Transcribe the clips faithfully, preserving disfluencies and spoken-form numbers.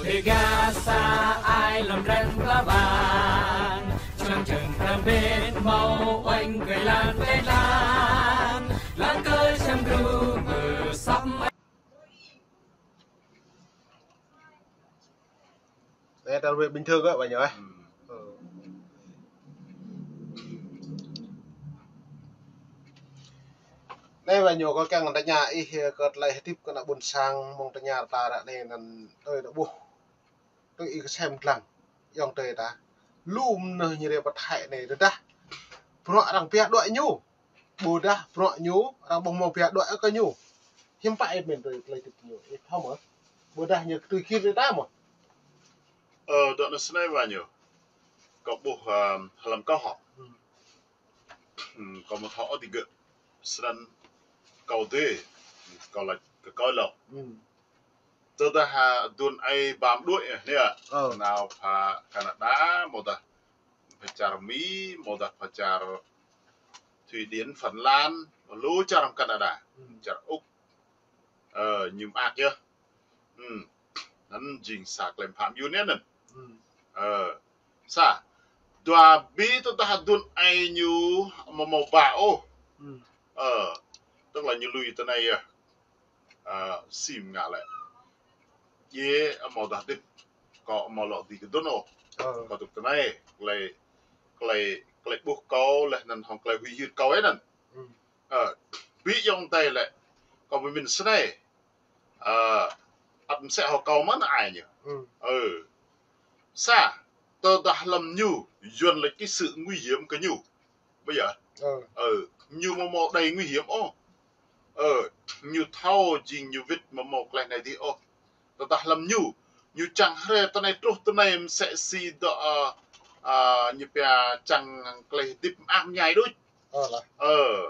Gasa ai hlăm răng pla bang, čang čang kram bet mâo oanh kơ lan kơ lan, lan kơ čang gru mơ sap. Đây, ta về bình thường á, bạn nhỏ ấy. Anei wa ñu kâo kiăng tơña ih, ơ, kơ tlei hdĭp kơ ană ƀuôn sang mơ̆ng tơña ta ră anei anăn tui ta ƀuh. Tui ih ksem dlăng. Ayŏng adei ta. Lu mnuih ñu rei pơthai anei tơdah bruă arăng pia đuĕ ñu. Ƀôdah bruă ñu arăng ƀuh mâo pia đuĕ kơ ñu. Hiưm pă ih mĭn tui tlei hdĭp ñu. Ih thâo mơh. Ƀôdah ñu tui gĭr ta mơh. Ơ, dŏ anăn snei wa ñu. Kâo ƀuh, ơ, hlăm kâo hŏ. Hmm. Hmm, kâo amâo thâo ôh digơ̆. Snăn kâo dê, kâo lač kơ kâo lŏ. Hmm. Tơdah, ha, aduôn aê bam đuĕ, ơ, anei, ơ, nao pha Canada, amâodah pha čar Mi, amâodah pha čar Thụy Điển, Phần Lan, lu čar hlăm Canada, hmm, čar Úc, ơ, ñu mơak yơh. Hmm. Anăn jing sa klei mpha mjun anăn. Hmm. Ơ, sa. Dua bi tơdah aduôn aê ñu amâo mâo ba ôh. Hmm. Ơ, tức là ñu lui tinei yơh. Ơ, sim ngă lĕ. Yê amâodah dĭt. Kâo amâo lŏ dưi kơ aduôn ôh. Ơ. Kâo dôk tinei. Klei, klei, klei ƀuh kâo leh anăn hŏng klei huĭ hyưt kâo anăn. Hmm. Ơ, bi ayŏng adei lĕ, kâo bi mĭn snei. Ơ, ăt msĕ hŏ kâo mơh anăn ai ñu. Hmm. Ơ. Sa, tơdah hlăm ñu, yuăn lač cái sự nguy hiểm kơ ñu. Ƀiădah, ơ, ơ, ñu amâo mâo đầy nguy hiểm ôh. Ơ, ñu thâo jing ñu wĭt amâo mâo klei anei dih ôh. Tơdah hlăm ñu, ñu čiăng hriê tinei truh tinei msĕ si dŏ, ơ, ơ, ñu pia čiăng klei hdĭp mơak mñai đuč. Ơ, lah. Ơ,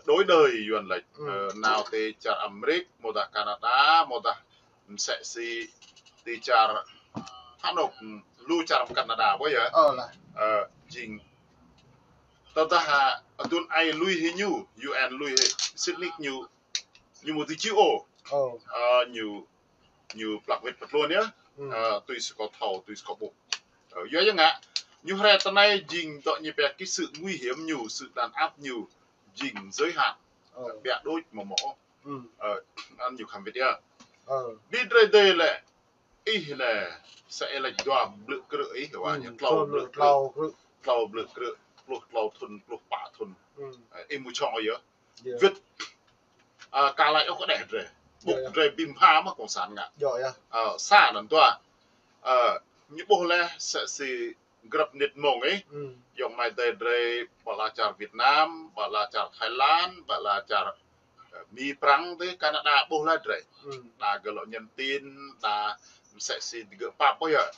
đối đời yuăn lač. Hmm. Ơ, nao ti čar Amêrik, amâodah Canada, amâodah msĕ si ti čar Hà Nội, lu čar Canada, ƀuh yơh. Ơ, lah. Ơ, jing. Tơdah, ha, aduôn aê lui hĕ ñu, U N lui hĕ, sĭt nik ñu, ñu amâo dưi čih ôh. Ơ. Ơ, ñu ñu plăk wĭt pơ tluôn yơh. Hmm. Ơ, tui si kâo thâo, tui si kâo ƀuh. Ơ, yua ya ngă, ñu hriê tinei jing dŏ ñu pia cái sự nguy hiểm ñu, sự đàn áp ñu, jing giới hạn. Ơ. Ƀiă đuč amâo mâo. Hmm. Ơ, anăn ñu khăm wĭt yơh. Ơ. Bi drei dê lĕ, ih lĕ, sa ih lač dua blư̆ krư̆ ih, wa, hmm, ñu tlâo blư̆ krư̆. Tlâo blư̆ krư̆. Tlâo blư̆ krư̆, pluh tlâo thŭn, pluh pă thŭn. Hmm. Ơ, ih mâo čŏng yơh. Yơh. Wĭt, ơ, ka lač ôh kơ đeh drei. Yơh, ƀuh yơh. Drei bi mbha mơh cộng sản ngă. Yơh, yơh. Ơ, sa anăn dua. Ơ, ñu ƀuh leh msĕ si grăp mnĭt mông ih. Hmm. Ayŏng amai adei drei, ƀă la čar Việt Nam, ƀă la čar Thái Lan, ƀă la čar, ơ, Mi Prăng dih, Canada ƀuh leh drei. Hmm. Đa gơ̆ lŏ nhắn tin, đa msĕ si digơ̆ pap ƀuh yơh.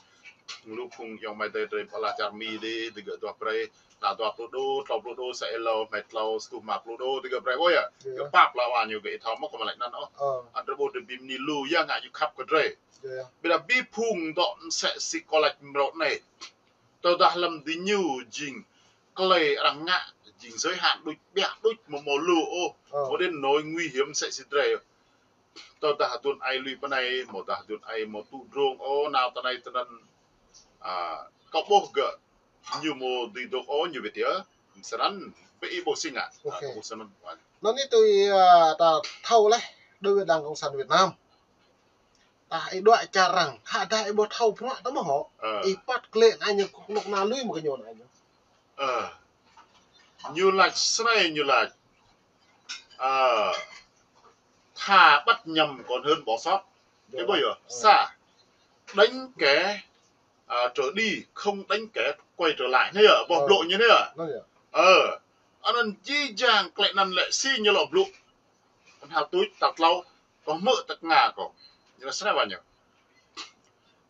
Lu phung ayŏng amai adei drei ƀă la čar Mi dih, digơ̆ duah brei, đa dua pluh đô, tlâo pluh đô, sa êlâo, hmei tlâo, sa êtuh êma pluh đô, digơ̆ brei ƀuh yơh. Yơh. Gơ̆ pap la wa ñu gơ̆ ih thâo mơh kơ mă lač anăn ôh. Ơ. Ăt drei ƀuh drei bi mni lu ya ngă ñu khăp kơ drei. Yơh. Ƀiădah bi phung dŏ msĕ si kâo lač mrâo anei. Tơdah hlăm diñu jing klei arăng ngă jing giới hạn đuč ƀiă đuč amâo mâo lu ôh. Ơ. Amâo đến nỗi nguy hiểm msĕ si drei. Tơdah aduôn aê lui pơ anei, amâodah aduôn aê amâo tŭ drông ôh, nao tinei tinăn. Ơ, kâo ƀuh gơ̆, ñu amâo dưi dôk ôh, ñu wĭt yơh. Snăn, bi ih ƀuh si ngă. Ơ, ok. Kâo ƀuh snăn. Anăn ih tui, ơ, ta thâo leh, đối với Đảng Cộng sản Việt Nam. Ta ih đuĕ čar arăng, khă dah ih ƀuh thâo bruă ta mơh hŏ. Ơ. Ih păt klei anăn ñu kơ knŭk kna lui mơ̆ng kơ ñu anăn ñu. Ơ. Ñu lač snei ñu lač. Ơ. Thà bắt nhầm còn hơn bỏ sót. Ih ƀuh yơh. Ơ. Sa. Đánh kẻ, à, trở đi, không đánh kẻ quay trở lại. Anei yơh, ƀuh blŭ ñu anei yơh. Anăn yơh. Ơ. Anăn jih jang klei anăn lĕ si ñu lŏ blŭ. Knhal tuč tal tlâo, kâo hmư̆ tơ knga kâo. Ñu lač snei wa ñu.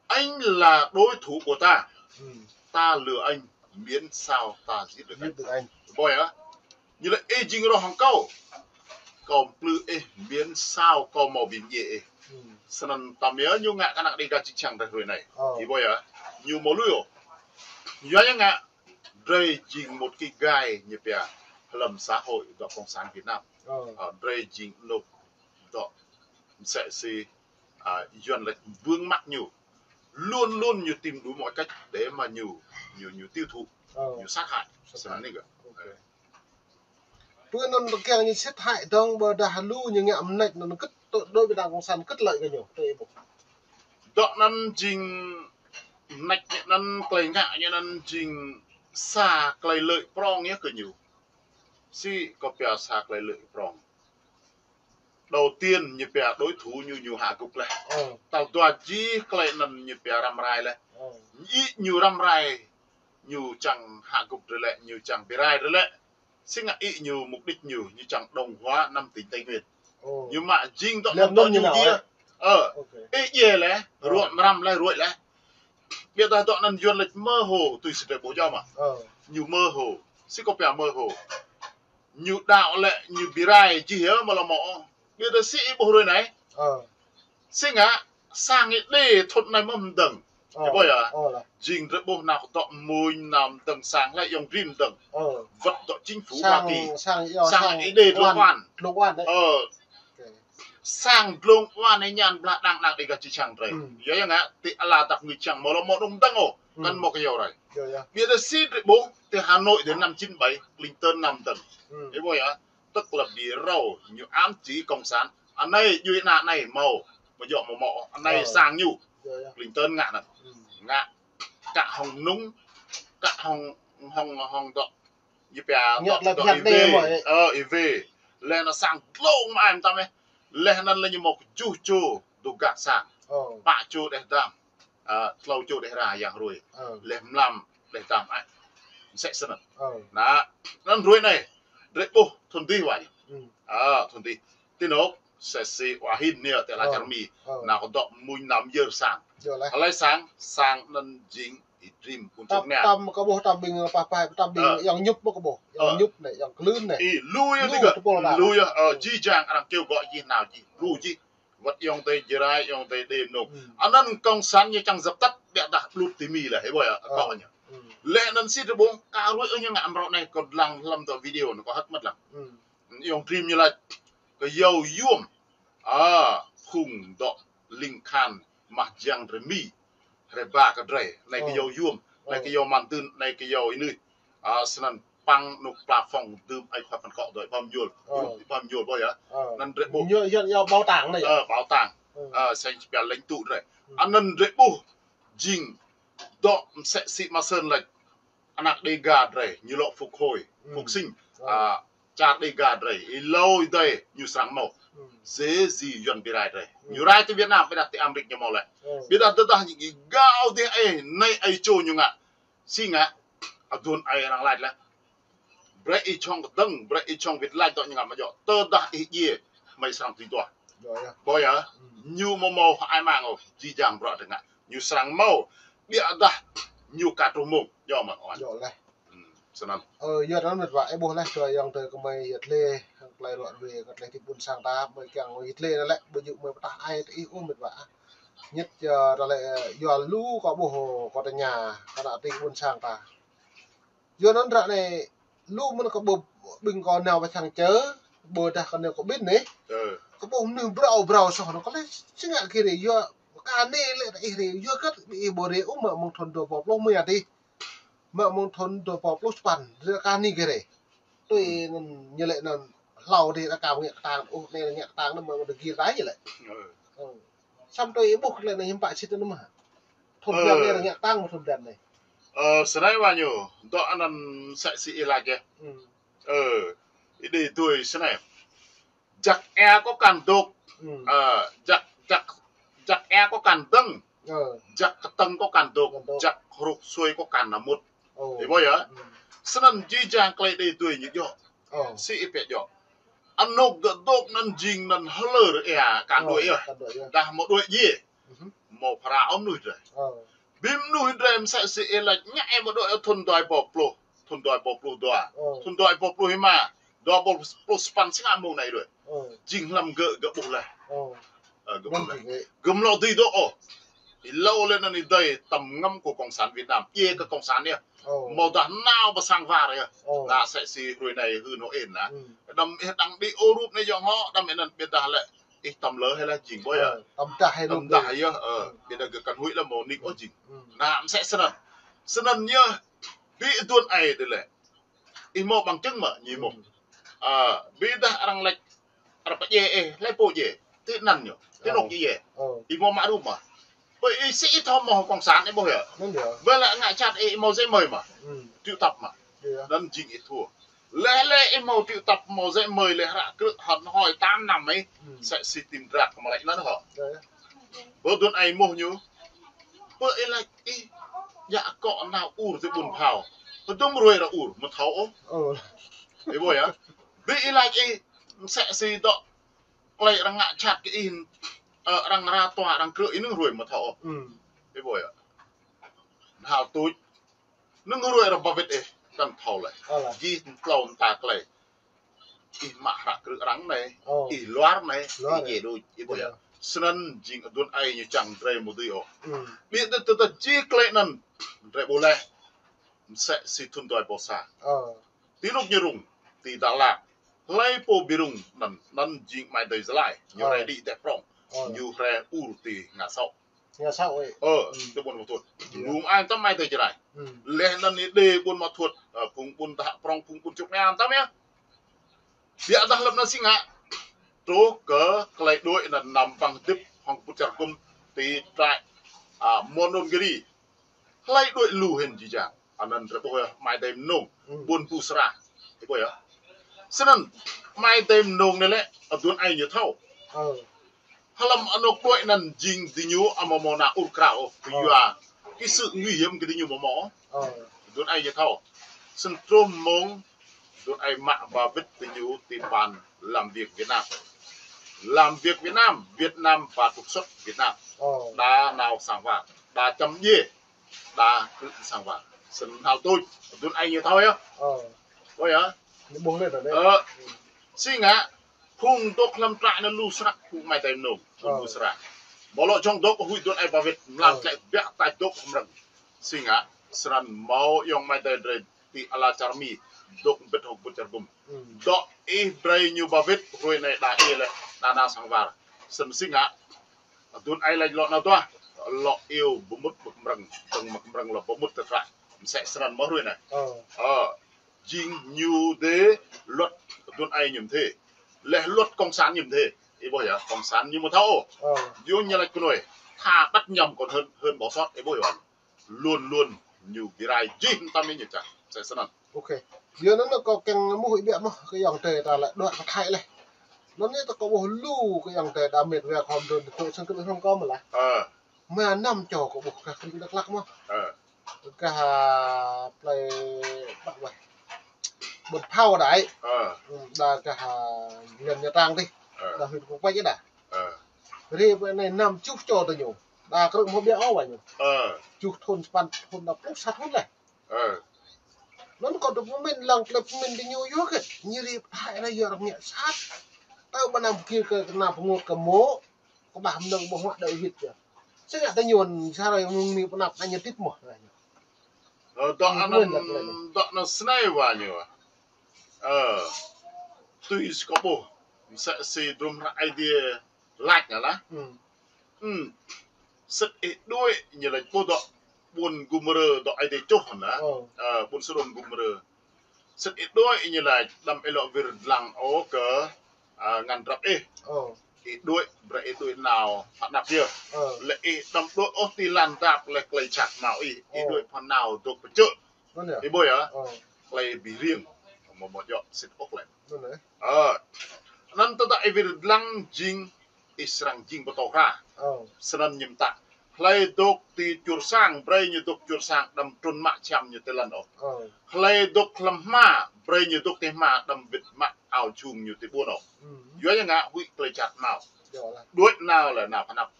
Anh là đối thủ của ta. Hmm. Ta lừa anh, miễn sao ta giết được anh. Giết được anh. Ƀuh yơh. Ñu lač ih jing roh hŏng kâo. Kâo mplư ih, miễn sao kâo mâo bi mdjiê ih. Hmm. Snăn tăm yơh ñu ngă kơ anak Đêga čư̆ čhiăng drei hruê anei. Ơ. Ih ƀuh yơh. Ñu amâo lui ôh. Yua ya ngă, drei jing một cái gai ñu pia hlăm xã hội dŏ Cộng sản Việt Nam. Ơ. Ơ, drei jing anôk dŏ msĕ si, ơ, yuăn lač vướng mắc ñu. luôn luôn ñu tìm đủ mọi cách để mà ñu, ñu, ñu tiêu thụ, Ờ. ñu sát hại. Snăn anei gơ̆. Ok. Tui anăn kiăng ñu sĭt hại dơ̆ng ƀiădah lu ñu ngă mnêč anăn kĭt tơ, đối với đảng cộng sản kĭt lợi kơ ñu, tui ih ƀuh. Dŏ anăn jing mnêč ñu anăn, klei ngă ñu anăn jing sa klei lợi prŏng yơh kơ ñu. Si kâo pia sa klei lợi prŏng. Đầu tiên ñu pia đối thủ ñu, ñu hạ gục leh. Ơ. Tal dua jih klei anăn ñu pia răm rai leh. Ơ. Ih ñu răm rai, ñu čiăng hạ gục drei lĕ, ñu čiăng bi rai drei lĕ. Si ngă ih ñu mục đích ñu, ñu čiăng đồng hóa năm tỉnh Tây Nguyên. Ơ. Ñu mă jing dŏ Leh anăn dŏ anăn ñu ñu nao, djiê. Ơ. Ok. Ih djiê leh, Ơ. ruă mrăm leh, ruĕ leh. Ƀiădah dŏ anăn Yuăn lač mơ hồ, tui si drei ƀuh jao mă. Ơ. Ñu mơ hồ. Si kâo pia mơ hồ. Ñu đăo lĕ, ñu bi rai jih yơh mâo lŏ mâo. Ƀiădah si ih ƀuh hruê anei. Ơ. Si ngă, sang Êđê thŭn anei mơh mdơ̆ng. Ơ. Ih ƀuh yơh. Ơ lah. Jing drei ƀuh nao dŏ mmuñ nao mdơ̆ng sang leh ayŏng Dream mdơ̆ng. Ơ. Wăt dŏ chính phủ Hoa Kỳ. Sang, sang, ơ, Sang sang Êđê dlông An. Dlông An đấy. Ơ. Ok. Sang dlông An anei ñu blah đang đang Dega čiăng drei. Hmm. Yơh yơh ngă, ti ala dăp ngui čiăng mâo lŏ mâo dŏng dơ̆ng ôh. Hmm. Kăn mâo kyâo rai. Yơh yơh. Ƀiădah si drei ƀuh, ti Hà Nội ti năm chín bảy, Clinton nao mdơ̆ng. Hmm. Ih ƀuh yơh. Tức là bi rao ñu ám chỉ cộng sản. Anei djuê ana anei mâo, mâo djŏ mâo mâo. Anei Ơ. sang ñu. Yơh yơh. Clinton ngă anăn. Hmm. Ngă. Kă hŏng nung, kă hŏng, hŏng, hŏng dŏ. Ñu pia Ngă dŏ, leh dŏ bhiăn Êđê đê mâo, ê. Ơ, Êđê. Leh anăn sang dlông mơh ai mtam ê. Leh anăn leh ñu mâo kjuh čô dôk gak sang. Ơ. Pă čô đeh dam. Ơ, tlâo čô đeh ra yang hruê. Ơ. Leh mlam đeh dam ai. Msĕ snăn. Ơ. Nă, anăn hruê anei. Drei ƀuh thŭn dih wa ñu. Hmm. Ơ, thŭn dih. Ti anôk, msĕ si wa hin ñu ti ala Ơ. čar Mi. Ơ. Nao kơ dŏ mmuñ nao myơr sang. Yơh leh. Hlei sang, sang anăn jing Ih Dream ƀuôn Tăp, Čư̆ Knia. Tăp kơ ƀuh, tăp ƀing pah pah, tăp ƀing Ơ. ayŏng Ñŭp kơ ƀuh, ayŏng Ơ. Ñŭp anei, ayŏng Klưn anei. Ih, lu yơh Lu ti gơ̆. tơpul đa. Lu yơh, ơ, Hmm. jih jang arăng kêu gọi jih nao jih. Lu Hmm. jih. Wăt ayŏng adei Jrai, ayŏng adei Đê mnôk. Hmm. Anăn cộng sản ñu čiăng dập tắt, ƀiădah ƀlŭt ti Mi leh, ih ƀuh yơh, Ơ. akŏ ñu. Hmm. Leh anăn si drei ƀuh, ka ruĕ ôh ñu ngă mrâo anei kâo dlăng hlăm dŏ video anăn kâo hơ̆k mơh dlăng. Hmm. Ayŏng Dream ñu lač, kyâo yuôm. A, phung dŏ ling khan mah jiăng drei Mi. Hriê ba kơ drei, anei Ơ. kyâo yuôm, anei Ơ. kyâo măn dưn, anei kyâo ênưih. A, snăn păng anôk pla phong dưm ai khua păn kŏ dôk ƀăm yôl. Ơ. Ƀăm yôl ƀuh yơh. Ơ. Anăn drei ƀuh. Ñu, ñu, ñu bảo tàng anei. Ơ, bảo tàng. Ơ. A, sĕ pia lãnh tụ drei. Hmm. Anăn drei ƀuh jing dŏ msĕ si Ma Sơn lač. Anak Đêga drei, ñu lŏ phục hồi, Hmm. phục sinh. Ơ. A, čar Đêga drei, êlâo êdei ñu srăng mâo. Hmm. Dê jih Yuăn bi rai drei. Hmm. Ñu rai ti Việt Nam, ƀiădah ti Amêrik ñu mâo leh. Hmm. Ƀiădah tơdah ñu gao dih ê, anei ai čô ñu ngă. Si ngă, aduôn ai arăng lač leh. Brei ih čŏng kdơ̆ng, brei ih čŏng wĭt lač dŏ ñu ngă mă djŏ. Tơdah ih djiê, hmei srăng tui duah. Djŏ yơh. Ƀuh yơh, Hmm. ñu amâo mâo ai mang ôh, jih jang bruă drei ngă. Ñu srăng mâo, ƀiădah ñu ka truh mmông, djŏ mơh ôh. Djŏ leh. Hmm, snăn. Ơ, yua anăn mĭt wa, ih ƀuh leh, tơ ayŏng adei kơ hmei yăl dliê, klei ruă ruê, klei hdĭp ƀuôn sang ta, hmei kiăng yăl dliê anăn lĕ, ƀu djŏ hmei pơtah ai ti ih ôh mĭt wa. Ñĕt, ơ, ta lĕ, ơ, yua lu kâo ƀuh, kâo tơña, kâo nao ti ƀuôn sang ta. Yua anăn ară anei, lu mơ̆n kâo ƀuh ƀing kâo nao wa sang čơ, ƀudah kâo nao kâo ƀĭn anei. Ơ. Kâo ƀuh mnuih brâo brâo soh anăn, kâo lač, si ngă kơ hriê, yua ka anei lĕ ta ih hriê, yua kơ ih ƀu hriê ôh mă mơ̆ng thŭn dua êbâo pluh mơ̆ng ya dih. Mă mơ̆ng thŭn dua êbâo pluh sa păn, drei ka anei kơ hriê. Tui Hmm. anăn ñu lĕ anăn hlâo dih ta ka ngă ktang, ôh, anei ngă ktang anăn mă mơ̆ng dơgir ta ñu lĕ. Ơ. Ơ. Săm tui ih ƀuh klei anei hiưm pă sĭt anăn mơh. Thŭn Ơ. blan anei ngă ktang mơh thŭn blan anei. Ơ, snei wa ñu, dŏ anăn msĕ si ih lač yơh. Hmm. Ơ, ih dê dui snei. Jăk êa kâo kăn dôk. Hmm. Ơ, jăk, jăk, jăk êa kâo kăn dơ̆ng. Ơ. Jăk ktơ̆ng kâo kăn dôk. Kăn dôk. Jăk hrôk sui kâo kăn nao mŭt. Ơ. Ih ƀuh yơh. Hmm. Snăn jih jang klei dê dui ñu djŏ. Ơ. Si ih pĕ djŏ. Anôk gơ̆ dôk anăn jing anăn hlơr êa kăn Ơ, đuĕ yơh. Kăn đuĕ yơh. Dah mâo đuĕ djiê. Mhm. Mâo phara ôh mnuih drei. Ơ. Bi mnuih drei msĕ si ih lač ngă ih mâo đuĕ thŭn dua êbâo pluh, thŭn dua êbâo pluh dua. Ơ. Thŭn dua êbâo pluh êma, dua êbâo pluh sa păn si ngă mơ̆ng anei đuĕ. Ơ. Jing hlăm gơ̆ gơ̆ ƀuh leh. Ơ. Ơ, gơ̆ ƀuh leh. Gơ̆m lŏ dưi dôk ôh. Êlâo leh anăn êdei tăm ngăm kơ cộng sản Việt Nam, djiê kơ cộng sản yơh. Ơ. Mâo dah nao ba sang war yơh. Ơ. Nă msĕ si hruê anei hưn hŏ ên nă. Hmm. Đăm ih đang đĭ ôh rup anei yŏng hŏ, đăm ih anăn ƀiădah lĕ. Ih tăm lơ hĕ lah jing ƀuh yơh. Ơ, tăm dah hĕ, tăm dah yơh, ơ, ƀiădah kơ kăn huĭ lah mâo nik ôh jing. Nah, msĕ snăn. Snăn yơh, bi aduôn aê dê lĕ. Ih mâo bằng chứng mơ̆, ñu mâo. Ơ, ƀiădah arăng lač, arăng pơdjai ih, hlei pô djai. Ti anăn ñu, ti anôk djai. Ih mâo mă rup mơh. Pơ ih sĭ ih thâo mâo cộng sản ih ƀuh yơh. Ƀiădah ngă čăt ih mâo giấy mời mơh. Triệu tập mơh. Anăn jing ih thua. Leh leh ih mâo triệu tập mâo giấy mời leh hră krư̆ hŏn hoi tám năm ih. Msĕ si Tim Drak kơ mă lač anăn hŏ. Ƀơ aduôn aê mơh ñu. Pơ ih lač ih, djă kŏ nao ur ti ƀuôn Phao. Hdŭm hruê arăng ur, amâo thâo ôh. Ih ƀuh yơh. Bi ih lač ih, msĕ si dŏ klei arăng ngă čăt kơ ih, ơ, arăng ra tòa, arăng krư̆ ih hnơ̆ng hruê amâo thâo ôh. Ih ƀuh yơh. Knhal tuč. Hnơ̆ng hruê arăng ba wĭt ih, kăn thâo leh. Jih tlâo mta klei. Ih mă hră krư̆ arăng anei, ih luar anei, ih djiê đuč, ih ƀuh yơh. Snăn jing aduôn aê ñu čiăng drei amâo dưi ôh. Ƀiădah tơdah jih klei anăn, drei ƀuh leh. Msĕ si thŭn dua êbâo sa. Ti anôk ñu rŭng, ti Dak Lak. Hlei pô bi rŭng anăn, anăn jing amai adei Gia Lai. Ñu hriê đĭ êdeh prŏng. Ñu hriê ur ti Nga Sŏ. Ơ, ti ƀuôn Mă Thuôt. Rŭng ai mtam amai adei Gia Lai. Leh anăn ih đê ƀuôn Mă Thuôt, ơ, phung ƀuôn Tahă Prŏng, phung ƀuôn Čuk Nia mtam yơh. Ƀiădah hlăm anăn si ngă, truh kơ klei đuĕ anăn nao ƀăng hdĭp hŏng kbŭt čar gŭm ti trại, ơ, Mondulkiri. Hlei đuĕ lu hĭn jih jang. Anăn drei ƀuh yơh amai adei Mnông, ƀuôn Pu Sra. Ih ƀuh yơh. Snăn, amai adei Mnông anei lĕ, aduôn aê ñu thâo. Hlăm anôk đuĕ anăn jing diñu amâo mâo nao ur krao ôh, kyua cái sự nguy hiểm kơ diñu amâo mâo. Aduôn aê ñu thâo. Snăn truh mmông, aduôn aê mă ba wĭt diñu ti ban làm việc Việt Nam. Làm việc Việt Nam, Việt Nam ba trục xuất Việt Nam. Đa nao sang war, đa čăm djiê, đa krư̆ sang war. Snăn knhal tuč, aduôn aê ñu thâo yơh. Ơ, si ngă, phung dôk hlăm trại anăn lu snăk phung amai adei Mnông, phung Pu Sra. Amâo lŏ jhŏng dôk huĭ aduôn aê ba wĭt, mlam tlĕ biă tač dôk mrơ̆ng. Si ngă, snăn mâo ayŏng amai adei drei ti ala čar Mi, dôk mbĭt hŏng kbŭt čar gŭm. Dŏ ih brei ñu ba wĭt, hruê anei đa djiê leh, đa nao sang war. Snăn si ngă, aduôn aê lač lŏ nao duah, lŏ iêu bi mŭt bi kmrơ̆ng, dơ̆ng mơ̆ng kmrơ̆ng lŏ bi mŭt ti trại. Msĕ snăn mơh hruê anei. Ơ, jing ñu dê luật aduôn aê ñu mdê. Leh luật cộng sản ñu mdê. Ih ƀuh yơh, cộng sản ñu amâo thâo ôh. Ñu lač knuê, tha bắt nhầm còn hơn, hơn bỏ sót, ih ƀuh yơh. Luôn luôn ñu bi rai jih mtam ñu čiăng. Msĕ snăn. Yua anăn kâo čiăng êmuh ih ƀiă mơh kơ ayŏng adei ta lĕ đuĕ kơ Thái leh. Anăn yơh ta kâo ƀuh lu kơ ayŏng adei đa mĭt wa khŏm dơ̆ng ti kơ sang kơ hnơ̆ng kâo mơh lah. Mă năm čô kâo ƀuh kơ krĭng Dak Lak mơh. Kơ, a, plei ƀă weh. Ƀuôn Phao đa. Đa kơ, a, Lăn Nha Trang dih. Đa huyện Krông Pêch đa. Ri pơ anei năm čuh čô diñu. Đa krư̆ mâo ƀiă ôh wa ñu. Čuh thŭn, sa păn thŭn, đa pluh sa thŭn leh. Anăn kâo dôk mĭn lăng klei mĭn diñu yơh kơ. Ñu ri pơthai anei yơh arăng ngă sat. Tơ ƀa năm kiơ kơ knap pơngôt kơ mô̆. Kƀah mnơ̆ng ƀuh huă đa wĭt yơh. Si ngă diñu sa rai mơ̆ng anei pơnăp anei ñu tĭp mơh. Ơ, dŏ anăn, dŏ anăn snei wa ñu. Ơ, tui si kâo ƀuh. Msĕ si drŭm hră Aê Diê lač anăn lah. Sĭt ih đuĕ ñu lač ƀuh dŏ ƀuôn Gômôrơ dŏ Aê Diê čuh anăn. Ơ, ƀuôn Sôđôm Gômôrơ. Sĭt ih đuĕ ñu lač đăm ih lŏ wir dlăng ôh kơ, a, ngăn drăp ih. Ih đuĕ, brei ih đuĕ nao phă anăp yơh. Leh ih đăm đuĕ ôh ti lăn dap leh klei jhat mâo ih. Ih đuĕ phă nao dôk pơ čư̆. Ih ƀuh yơh. Klei bi hriêng. Amâo mâo djŏ sĭt ôh klei. Ơ. Anăn tơdah ih wir dlăng jing ih srăng jing pơtô hra. Snăn ñu mtă. Hlei dôk ti čuôr sang, brei ñu dôk čuôr sang, đăm trŭn mă čhiăm ñu ti lăn ôh. Hlei dôk hlăm hma, brei ñu dôk ti hma, đăm wĭt mă ao jhung ñu ti ƀuôn ôh. Yua ya ngă huĭ klei jhat mâo. Đuĕ nao leh nao phă anăp.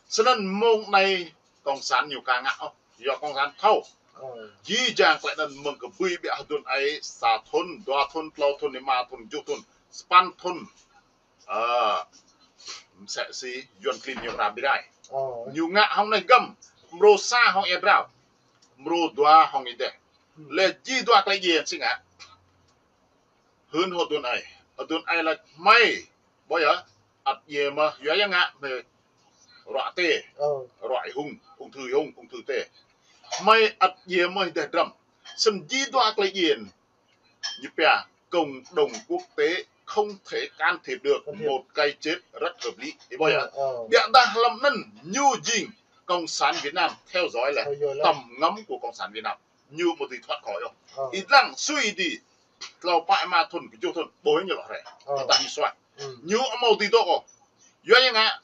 Snăn mông anei cộng sản ñu ka ngă ôh. Yua cộng sản thâo. Jih jang klei anăn mơ̆ng kbưi ƀiă aduôn aê sa thŭn, dua thŭn, tlâo thŭn, êma thŭn, kjuh thŭn, sa păn thŭn. Ơ, msĕ si Yuăn klin ñu kra bi rai. Ñu ngă hŏng anei găm, mrô sa hŏng êa drao, mrô dua hŏng êdeh. Leh jih dua klei djiê si ngă. Hưn hŏng aduôn aê. Aduôn aê lač hmei, ƀuh yơh. ăt djiê mơh, yua ya ngă mơh, ruă tê, ruă ih hung, ung thư ih hung, ung thư tê. Hmei ăt djiê mơh dah drăm. Snăn jih dua klei djiê ñu pia cộng đồng quốc tế không thể can thiệp được một cái chết rất hợp lý. Ih ƀuh ya. Ƀiădah hlăm anăn ñu jing Cộng sản Việt Nam theo dõi leh, tầm ngắm của Cộng sản Việt Nam. Ñu amâo dưi thoát khỏi ôh. Ih dlăng sui di tlâo pă êma thŭn kjuh thŭn ƀuh ñu lŏ hriê. Tơdah ñu suaih, ñu amâo dưi dôk ôh. Yua ya ngă,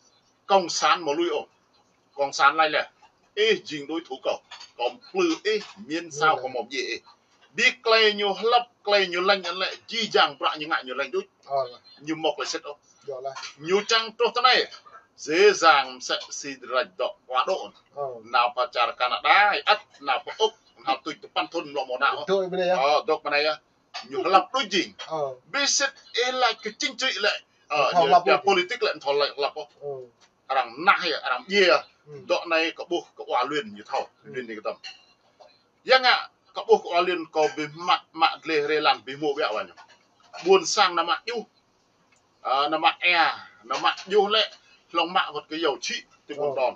Cộng sản amâo lui ôh. Cộng sản lač leh, ih jing đối thủ kâo, kâo mplư ih, miên sao kâo mâo mdjiê ih. Bi klei ñu hlăp, klei ñu lêñ anăn lĕ, jih jang bruă ñu ngă ñu lêñ đuč. Ñu amâo klei sĭt ôh. Ñu čiăng truh ti anei, dễ dàng msĕ si drei dôk wa đô. Nao pơ čar Canada, ăt nao pơ Úc, nao tuč tơ păn thŭn lŏ mâo nao. Dôk ti anei ya. Ñu hlăp đuč jing. Bi sĭt ih lač kơ chính trị lĕ, ñu pia politik lĕ, mthâo lač hlăp ôh. Arăng nah ya, arăng djiê. Dŏ anei kâo ƀuh kơ wa luyên ñu thâo, luyên ñu kdăm. Ya ngă kâo ƀuh kơ wa luyên kâo bi mă, mă dleh hriê lăn bi hmô ƀiă wa ñu. Ƀuôn sang nao mă djuh, nao mă êa, nao mă djuh lĕ, hlŏng mă wăt kơ yâo čhĭ ti ƀuôn Đôn.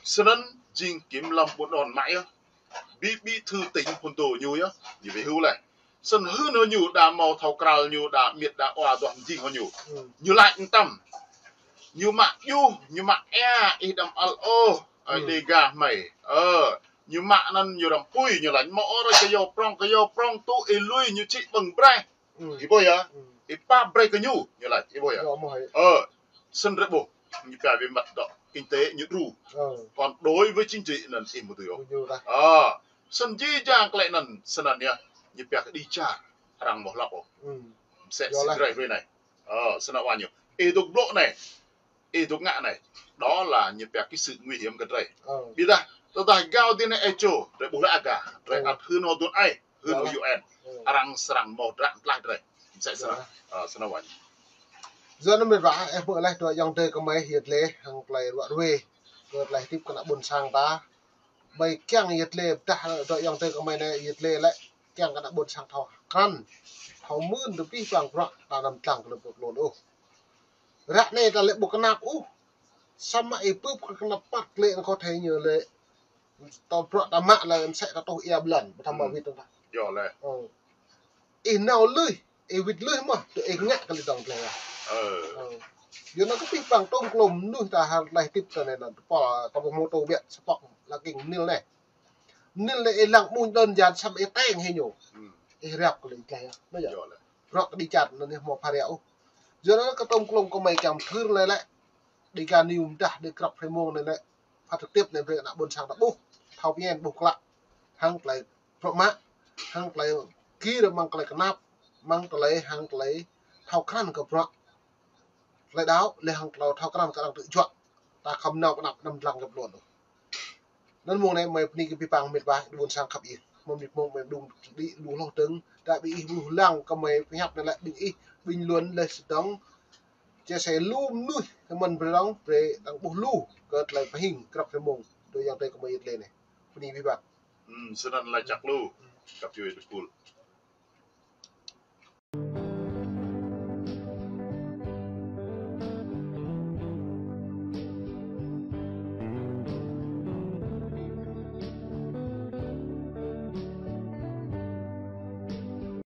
Snăn jing kiểm lâm ƀuôn Đôn mă yơh. Bi bí thư tỉnh phŭn dô ñu yơh, ñu bi hưn leh. Snăn hưn hŏ ñu đa mâo thâo kral ñu đa miêt đa wa duah mjing hŏ ñu. Ñu lač mtam. Ñu mă djuh, ñu mă êa, ih đăm ăl ôh, ai Dega hmei. Ñu mă anăn ñu răm pui, ñu lač mâo ôh rei kơ yâo prŏng, kơ yâo prŏng tŭ ih lui ñu čhĭ ƀơ̆ng braih. Ih ƀuh ya, ih pap brei kơ ñu, ñu lač, ih ƀuh ya. Snăn drei ƀuh, ñu pia bi măt dŏ kinh tế ñu đru. Còn đối với chính trị anăn ih amâo dưi ôh. Snăn jih jang klei anăn, snăn ya, ñu pia kđi čar, arăng amâo hlăp ôh. Msĕ si drei hruê anei. Snăn wa ñu. Ih dôk blŭ anei, ih dôk ngă anei. Đó là ñu pia cái sự nguy hiểm kơ drei. Ƀiădah, tơdah gao dih anei ih čô, drei ƀuh leh aga, drei ăt hưn hŏ dŭn ai, hưn hŏ U N. Arăng srăng mâo hdră mtlaih drei. Msĕ snăn. Snăn wa ñu. Yua anăn mĭt wa, ih ƀuh leh dua ayŏng adei kơ hmei yăl dliê, hŏng klei ruă ruê, kơ klei hdĭp kơ anak ƀuôn sang ta. Hmei kiăng yăl dliê, ƀiădah dua ayŏng adei kơ hmei anei yăl dliê lĕ, kiăng kơ anak ƀuôn sang thâo krăn, thâo mưn tơ pih păng bruă ta năm dlăng kơ lŏ ƀuh tlôn ôh. Ră anei ta lĕ ƀu knap ôh. Samơ̆ ih bưp kơ knap păt lĕ anăn kơ thei ñu lĕ. Tơ bruă ta mă lĕ msĕ ta tuh êa blan, ƀu thâo mă wĭt ta. Ih nao lưih, ih wĭt lưih mơh, tơ ih ngă kơ lĕ dŏng dleh. Yua anăn kơ pih păng tôm klôm mnuih ta hal dleh hdĭp ta anei anăn, tơpă ta ƀuh mô tô ƀiă, sa pŏk, lŏ king mnil anei. Mnil anei ih lăng mmuñ đơn giản samơ̆ ih teng hĕ ñu. Ih rap kơ lĕ dleh. Bruă kđi čar anăn ih amâo phara ôh. Yua anăn kơ tôm klôm kơ hmei kiăng mthưr lĕ lĕ. Dega News mdah dê krăp hruê mông anei lĕ. Phát trực tiếp anei brei anak ƀuôn sang ta ƀuh. Thâo pơñen ƀuh klă. Hŏng klei bruă mă. Hŏng klei gĭr mơ̆ng klei knap. Mơ̆ng klei hŏng klei thâo krăn kơ bruă. Klei đăo, leh hŏng klei thâo krăn kơ arăng tŭ juă. Ta khăm nao knap năm dlăng kơ tlôn ôh. Anăn mông anei hmei bơni kơ pih păng mĭt wa, ƀuôn sang khăp ih. Mơ̆ng mĭt mông hmei mđung đĭ lu hloh dơ̆ng, ta ƀing ih ƀuh lăng kơ hmei pơhiăp anei lĕ ƀing ih, bình luận leh sơdŏng. Chia sẻ lu mnuih, kơ mơ̆n brei lŏng, brei arăng ƀuh lu, kơ klei pơhing, krăp hruê mông, dua ayŏng adei kơ hmei yăl dliê anei. Bơni pih păng. Snăn lač jăk lu, kăp čuê dukul.